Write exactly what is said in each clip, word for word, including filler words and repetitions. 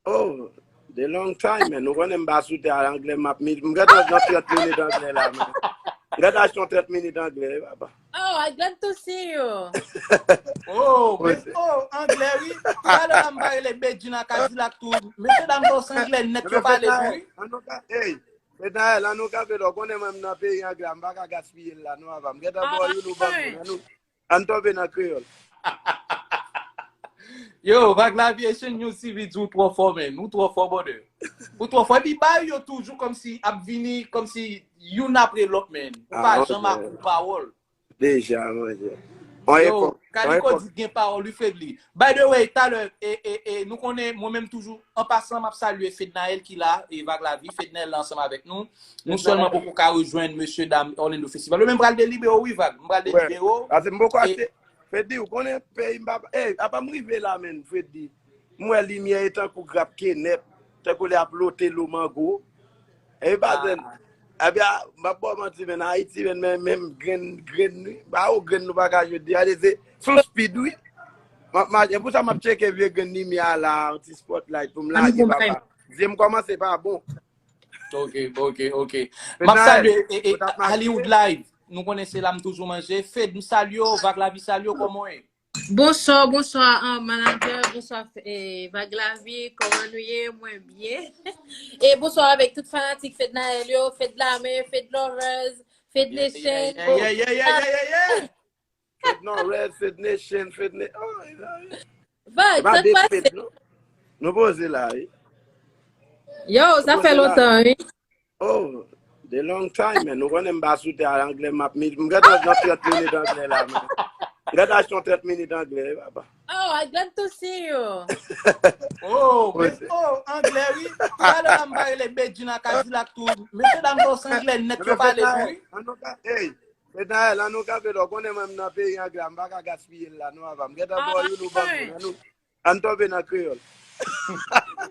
Oh, the long time, man. Ou konnen m pa sou tè a anglè, m ap mi-, m gentan nan trant minit anglè la, man. M gentan achte yon trant minit anglè, wi, papa. Oh, I glad to see you. Oh, men, oh, anglè, wi. Talè la m pa rele Bedjine ak Kadilak tou. Mesye dam sa se anglè nèt yo pale tou, wi. An nou ka, hey, Fednaelle, an nou kanpe la, ou konnen mwen m nan peyi anglè, m pa ka gaspiye l la, non, papa. M gentan ba w youn ou ban m youn, an nou, an tonbe nan kreyòl. Yo, Vaglavi, Asian News T V di ou twò fò, man. Ou twò fò, brother. Ou twò fò. Epi bay yo toujou kòmsi ap vini, kòmsi youn apre lòt, man. Ou pa janm ak ou pawòl. Deja, manje. Yo, Kaliko di gen pawòl, wi, Fredly. By the way, talè, e, e, e, nou konnen, mwen menm toujou, an pasan, m ap salye Fednaelle ki la, e Vaglavi, Fednaelle la ansanm avèk nou. Nou sèlman poko ka rejwenn mesye dam Orlando Festival. Yo menm pral delibere w, wi, Vag. M pral delibere w. Paske m poko achte. Fredly, ou konnen peyi m pa, hey, apa m rive la, menm, Fredly. M wè limyè e tankou grap kenèp, tankou lè ap lote lo mango. E pa zen. Ebyen, m ap ba w manti, men Ayiti, men, men, menm grenn, grenn, wi. Ba ou grenn nou pa ka jwenn. Gade, se sou speed, wi. M ap mache, e pou sa m ap tcheke vye grenn limyè a la, yon ti spotlight pou m lage, papa. Zye m kòmanse pa bon. Ok, ok, ok. M ap salye e, e, Hollywood Live. Nou konnen se la m toujou manje. Fed, m salye w, Vaglavi salye w, kòman w ye? Bonswa, bonswa, uh, manager, bonswa, eh, Vaglavi, kòman nou ye? Mwen byen. E bonswa avèk tout fanatik Fednaelle yo, Fed Lame, Fed Lovers, Fed Nation. Yeah, yeah, yeah, yeah, yeah, yeah. Fed Lovers, Fed Nation, Fed Nation. Oh, yeah, yeah. Vag, sa k pase? Nou poze la, wi. Yo, sa fè lontan, wi. Oh, the long time, man. Ou konnen m pa sou tè a anglè, m ap mi-, m gentan nan trant minit anglè la, man. M gentan achte yon trant minit anglè, wi, papa. Oh, I glad to see you. Oh, men, oh, anglè, wi. Talè la m pa rele Bedjine ak Kadilak tou. Mesye dam sa se anglè nèt yo pale tou, wi. An nou ka, hey, Fednaelle, an nou kanpe la, ou konnen mwen m nan peyi anglè, m pa ka gaspiye l la, non, papa. M gentan ba w youn ou ban m youn, an nou. An tonbe nan kreyòl.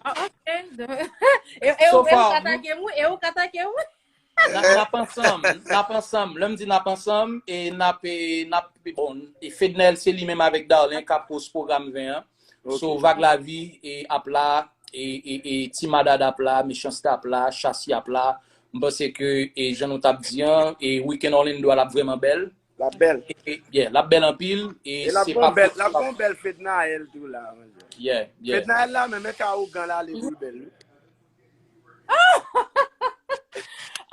Ah, ok. E, e, ou, e ou k atake m, wi? E ou k atake m, wi? N ap ansanm, n ap ansanm. Lè m di n ap ansanm, e n ap, e n ap, bon, e Fednaelle se li menm avèk Darlin k ap host pwogram ven an. So, Vaglavi e ap la, e, e, e Ti Madad ap la, Mechanste ap la, Chasi ap la. M panse ke, e jan nou t ap di an, e Weekend Orlando a l ap vrèman bèl. L ap bèl. E, e, yeah, l ap bèl anpil. E l ap gon bèl, l ap gon bèl Fednaelle tou la, manje. Yeah, yeah. Fednaelle la, men men ka ougan la, li pou l bèl, wi.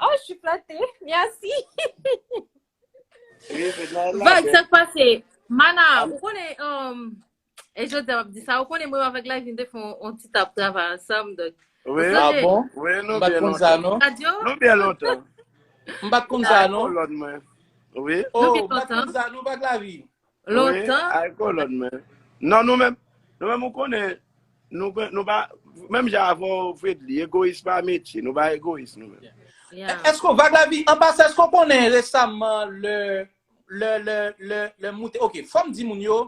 Oh, je suis flattée. Merci. Wi, Fednaelle la. Vag, sa k pase? Mana, ou konnen, um, e jodi a m ap di sa, ou konnen mwen avèk Lavin te fè yon, yon ti tap travay ansanm, donk. Wi. Ah bon? Wi, nou byen lontan. Nou byen lontan. M pa t konn sa, non? Kolòn mwen. Wi. Oh, m pa t konn sa, non, Vaglavi. Lontan. Ay kolòn, men. Non, nou menm, nou menm, ou konnen, nou, nou pa, menm jan avè w, Fredly, egoyis pa metye, nou pa egoyis, nou menm. Èske Vaglavi, an pasan, èske w konnen resaman, lè, lè, lè, lè, lè m moute, ok, fò m di moun yo,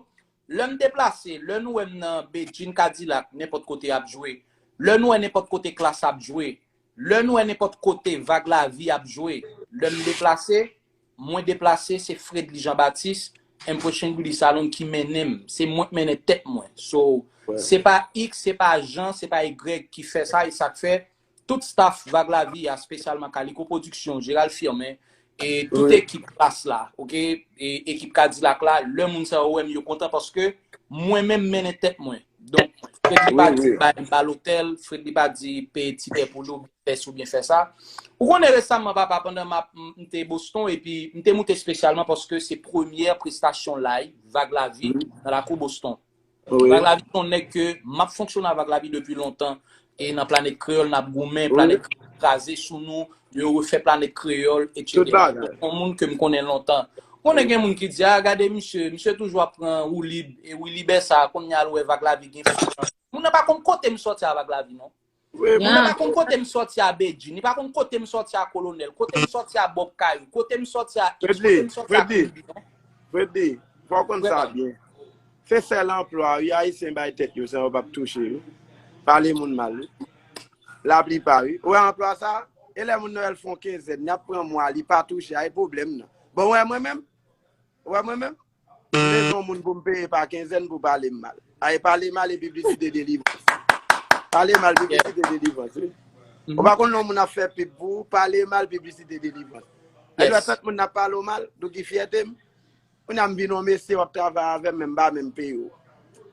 lè m deplase, lè nou wè m nan Bedjine Kadilak, nenpòt kote y ap jwe, lè nou wè nenpòt kote Klass ap jwe, lè nou wè nenpòt kote Vaglavi ap jwe, lè m deplase, mwen deplase, se Fredly Jean Baptiste, Impression Beauty Salon ki mennen m. Se mwen k mennen tèt mwen. So, se pa X, se pa Jean, se pa Y ki fè sa, e sa k fè tout staff Vaglavi a, espesyalman Kaliko Production, Gérald Firmin, e tout ekip Klass la, ok? E ekip Kadilak la, lè moun sa yo wè m, yo kontan paske mwen menm mennen tèt mwen. Donk, Fredly pa di bay m ba lotèl, Fredly pa di peye tikè pou li, fè si oubyen fè sa. Ou konnen resaman, papa, pandan m ap, m, m te Boston, epi m te moute espesyalman paske se premyè prestasyon live Vaglavi nan lakou Boston. Vaglavi se yon nèg ke m ap fonksyone avèk Vaglavi depi lontan. E nan Planèt Kreyòl, n ap goumen, Planèt Kreyòl kraze sou nou, yo refè Planèt Kreyòl, etsetera. Yon moun ke m konnen lontan. Konnen gen moun ki di, a, gade misye, misye toujou ap pran woulib, e woulib sa, kounye a l wè Vaglavi gen fizan. Moun nan pa konn kote m sòti a Vaglavi, non. Moun nan pa konn kote m sòti a Bedjine, li pa konn kote m sòti a Kolonèl, kote m sòti a Bob Kayou, kote m sòti a X, kote m sòti a Kobe, non. Fredly, fò w konn sa byen. Se sèl anplwa, wi, Ayisyen bay tèt yo, san yo p ap touche, wi. Pale moun mal, wi. Laplipa, wi. Ou wè anplwa sa? E lè moun nan wè l fè yon kenzèn, y ap pran mwa, li pa touche, a e pwoblèm nan. Bon, ou wè mwen menm? Ou wè mwen menm? M bezwen yon moun pou m peye pa kenzèn pou pale m mal. A e pale mal e piblisite delivrans. Pale mal, piblisite, delivrans, wi. Ou pa konn lè yon moun ap fè pib pou ou, pale mal, piblisite, delivrans. Sa vle di, tout moun ap pale w mal, nou ki fyète m. Kounye a m vin yon mesye, w ap travay avè m, men m pa menm peye w.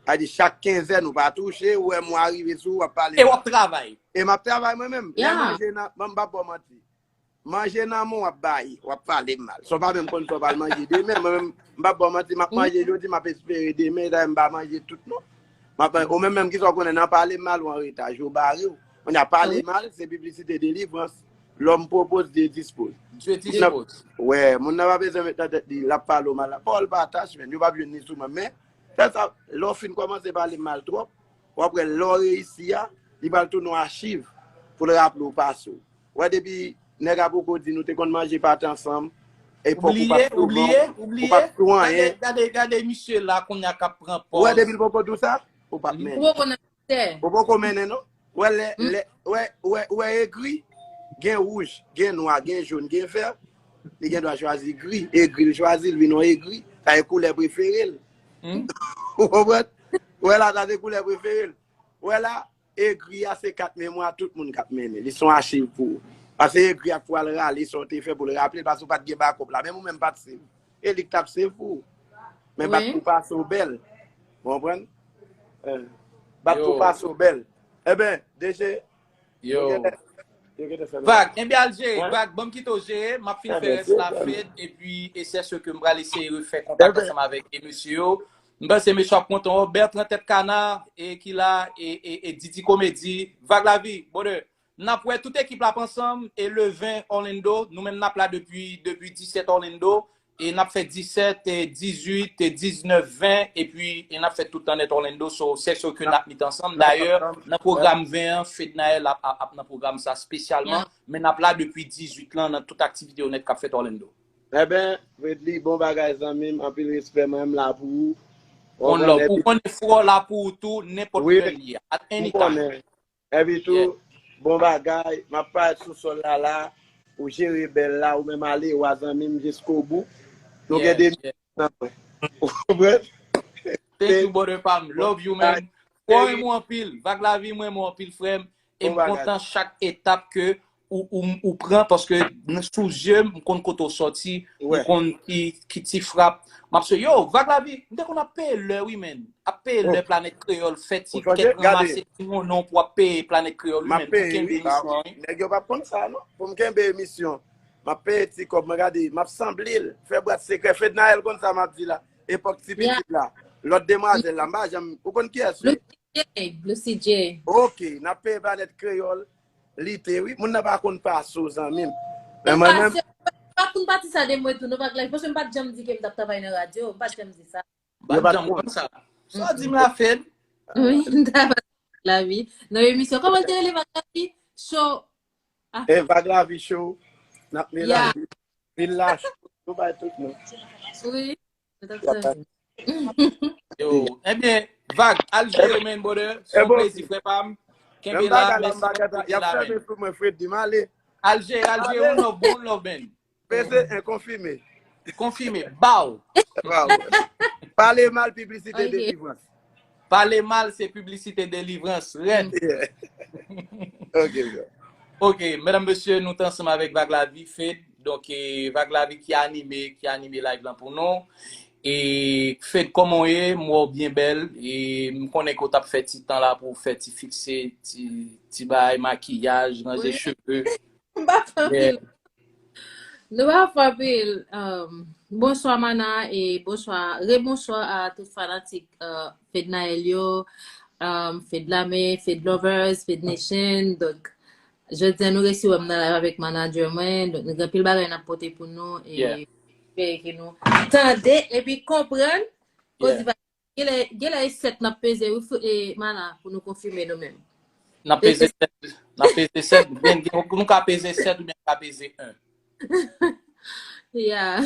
Sa vle di, chak kenzèn, ou pa touche, ou wè mwa rive sou ou, w ap pale mal. E w ap travay. E m ap travay mwen menm. Lè manje nan, ban m pa ba w manti. Manje nan men w ap bay, w ap pale m mal. Sa w pa menm konn sa w pral manje demen. Mwen menm, m p ap ba w manti, m ap manje jodi, m ap espere demen, dayè m pa manje tout non. M ap, ou menm menm ki sa w konnen nan pale m mal ou an reta, je w bare w. Kounye a pale mal, se piblisite delivrans. L'homme propose, Dieu dispose. Dye dispose. Wè, moun nan pa bezwen met nan tèt li, l ap pale w mal. Pawòl pa tache, men yo p ap jwenn li sou mwen. Men, sèl sa, lè w fin kòmanse pale m mal twòp, w ap wè lè w reyisi a, li pral tounen yon achiv pou l raple w pase w. Wè depi nèg la poko di nou te konn manje pate ansanm, epòk ou p ap sou ban, ou p ap sou anyen. Gade, gade, gade misye la kounye a k ap pran pòz. Wè depi l poko di w sa, ou p ap mennen. Ou poko nan mistè. Ou poko mennen non. Wè lè, lè, wè, wè, wè egri, gen wouj, gen nwa, gen jòn, gen vè, li gen dwa chwazi gri, egri l chwazi, l vin yon egri, sa e koulè prefere l. Ou konprann? Wè la, sa se koulè prefere l. Wè la, egri a se kat memwa tout moun k ap mennen. Li se yon achiv pou ou. Paske egri a k pral rale sa w te fè pou l raple l, paske ou pa t gen bakòp la. Menm ou menm pa t save. E li k t ap save pou ou. Men bat pou pase w bèl. Ou konprann? Eh, bat pou pase w bèl. Eben, D J, yo genlè, yo genlè fè nou Vag, enben al jere, Vag, ban m kite w jere, m ap fin fè rès la, Fed, epi e sè sè ke m pral eseye refè kontak ansanm avèk e mesye yo. M panse mesye ap kontan wè w. Bertrand Tèt Kana, e ki la, e, e, e Didi Komedi, Vag Lavi, brother. N ap wè tout ekip la ap ansanm, e le ven Orlando, nou menm n ap la depi, depi disèt Orlando, e n ap fè disèt, e dizuit, e diznèf, ven, epi e n ap fè tout tan nèt Orlando, so, sè sè ke n ap met ansanm. Dayè, nan pwogram ven an, Fednaelle ap, ap, ap nan pwogram sa espesyalman, men n ap la depi dizuit lan nan tout aktivite yo nèt k ap fèt Orlando. Eben, Fredly, bon bagay zanmi m, anpil respè, mwen menm la pou ou. One love, ou konnen frè w la pou ou tou, nenpòt lè l ye, at any time. Epi tou, bon bagay, m ap parèt sou sòl la la, ou jere bèl la, ou menm ale, wa zanmi m jiskobou. Nou gen de misyon nan mwen. Ou konprann? Thank you, brother pa m. Love you, man. Mwen renmen w anpil. Vag Lavi, mwen renmen w anpil, frè m. E m kontan chak etap ke ou, ou, ou pran, paske sou zye m, m konn kote w sòti, m konn ki, ki ti frap. M ap se, yo, Vag Lavi, m te konn ap peye lè, wi, men. Ap peye lè Planèt Kreyòl fè ti kèk ranmase ti non non pou ap peye Planèt Kreyòl, wi, men. Pou kenbe emisyon, wi. Nèg yo p ap konn sa, non. Pou m kenbe emisyon, m ap peye ti kòb, mwen gade, m ap sanble l, fè bwat sekrè. Fednaelle konn sa m ap di la. Epòk ti pitit la. Lòt demwazèl la, m pa janm, ou konn kiyès, wi? J, Blue C J. Ok, n ap peye Planèt Kreyòl lite, wi. Moun nan pa konn pase w, zanmi m. Men mwen menm. Pa konn pati sa de mwen tou, non, Vag Lavi, paske m pa t janm di ke m t ap travay nan radyo, m pa t janm di sa. M pa t janm konn sa. Sa w di m la, Fed? Wi, m t ap Vag Lavi. Nan emisyon, kòman l te rele, Vag Lavi? Show. E Vag Lavi Show. N ap melanje. Village, nou bay tout moun. Wi. Yo, ebyen, Vag, al jere, man, brother. Se yon plezi, frè pa m. Kenbe la, mèsi pou koute la, man. Y ap fèmen sou mwen, Freddy, m ale. Al jere, al jere, one love, one love, man. Peze en, konfime. Konfime, baw. Baw. Pale mal, piblisite, delivrans. Pale mal, se piblisite, delivrans. Rèd. Ok, bro. Ok, medam, mesye, nou t ansanm avèk Vag Lavi, Fed. Donk, e, Vag Lavi ki anime, ki anime live lan pou nou. E, Fed, kòman w ye? M wè w byen bèl. E, m konnen ke w t ap fè ti tan la pou w fè ti fikse, ti, ti bagay, makiyaj, ranje cheve. M pa fè anpil. Nou pa fè anpil. Um, bonswa, Mana, e bonswa, rebonswa a tout fanatik, uh, Fednaelle yo, um, Fed Lame, Fed Lovers, Fed Nation. Donk, jodi a nou resi wè m nan live avèk manager mwen. Donk, nou gen anpil bagay n ap pote pou nou. E espere ke nou tande epi konprann. Kozi Genlè, genlè e sèt n ap peze, wi, fou, e, Mana, pou nou konfime nou menm. N ap peze sèt, n ap peze sèt, gen, gen, nou ka peze sèt oubyen nou ka peze en. Yeah.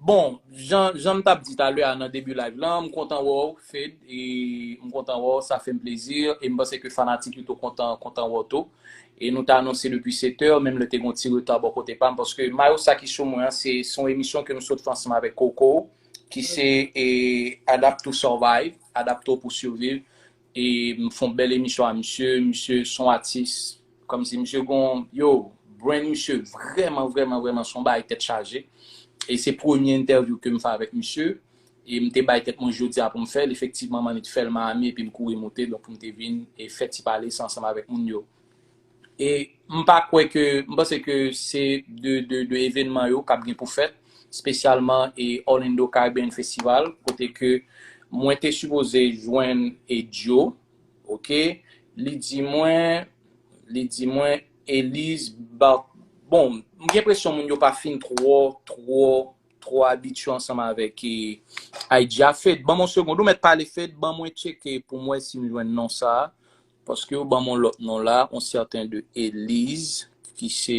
Bon, jan, jan m t ap di talè a nan debi live lan, m kontan wè w, Fed, e m kontan wè w, sa fè m plezi, e m panse ke fanatik yo tou kontan, kontan wè w tou. E nou te anonse depi sèt è, menm lè te gen yon ti reta bò kote pa m, paske mayo sa ki sou mwen an, se, se yon emisyon ke nou sot fè ansanm avèk Coco, ki se, e, Adapt to Survive, Adapte w pou siviv. E m fè yon bèl emisyon a misye. Misye se yon atis, kòmsi misye gon, yo, brand misye vrèman, vrèman, vrèman se yon bagay tèt chaje. E se premye entèvyou ke m fè avèk misye. E m te bay tèt mwen jodi a pou m fè l. Efektivman, m annik fè l Miami epi m kouri moute. Donk, pou m te vin e fè ti pale sa ansanm avèk moun yo. E m pa kwè ke, m panse ke se de, de, de evènman yo k ap gen pou fèt, espesyalman e Orlando Caribbean Festival, kote ke mwen te sipoze jwenn e Joe, oke? Li di mwen, li di mwen, Elise, ba, bon, m gen enpresyon moun yo pa fin twò, twò, twò abitye ansanm avèk e, Aïdja. Fed, ban m yon segond, ou mèt pale, Fed, ban mwen tcheke pou m wè si m jwenn non sa a. Paske yo ban m yon lòt non la, yon sèten de Elise, ki se,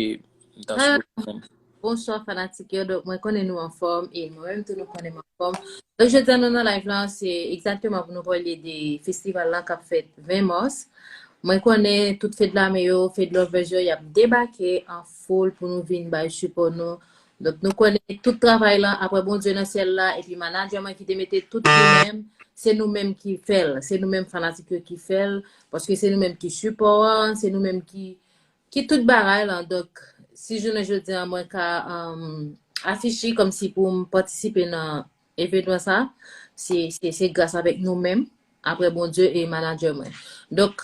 m ta Ah, sipoze jwenn. Bonswa fanatik yo, donk mwen konnen nou anfòm e mwen menm tou nou konnen m anfòm. Donk jodi a nou nan live la, se egzakteman pou nou pale de festival la k ap fèt ven mas. Mwen konnen tout Fed Lame yo, Fed Lovers yo, y ap debake an foul pou nou vin bay sipò nou. Donk nou konnen tout travay la, apre Bondye nan syèl la, epi manadjè mwen ki te mete tout li menm, se nou menm ki fè l, se nou menm fanatik yo ki fè l, paske se nou menm ki sipò an, se nou menm ki, ki tout bagay la. Donk, si jounen jodi a mwen ka um, afiche kòmsi pou m patisipe nan evènman sa, se, se, se gras avèk nou menm, apre Bondye e manadjè mwen. Donk,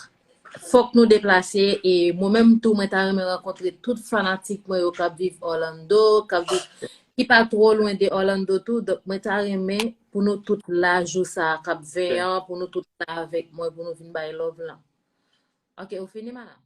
fòk nou deplase e mwen menm tou, mwen ta renmen rankontre tout fanatik mwen yo k ap viv Orlando, k ap viv, ki pa twò lwen de Orlando tou. Donk, mwen ta renmen pou nou tout la jou sa a k ap ven an, pou nou tout la avèk mwen, pou nou vin bay love lan. Ok, ou fini, madam?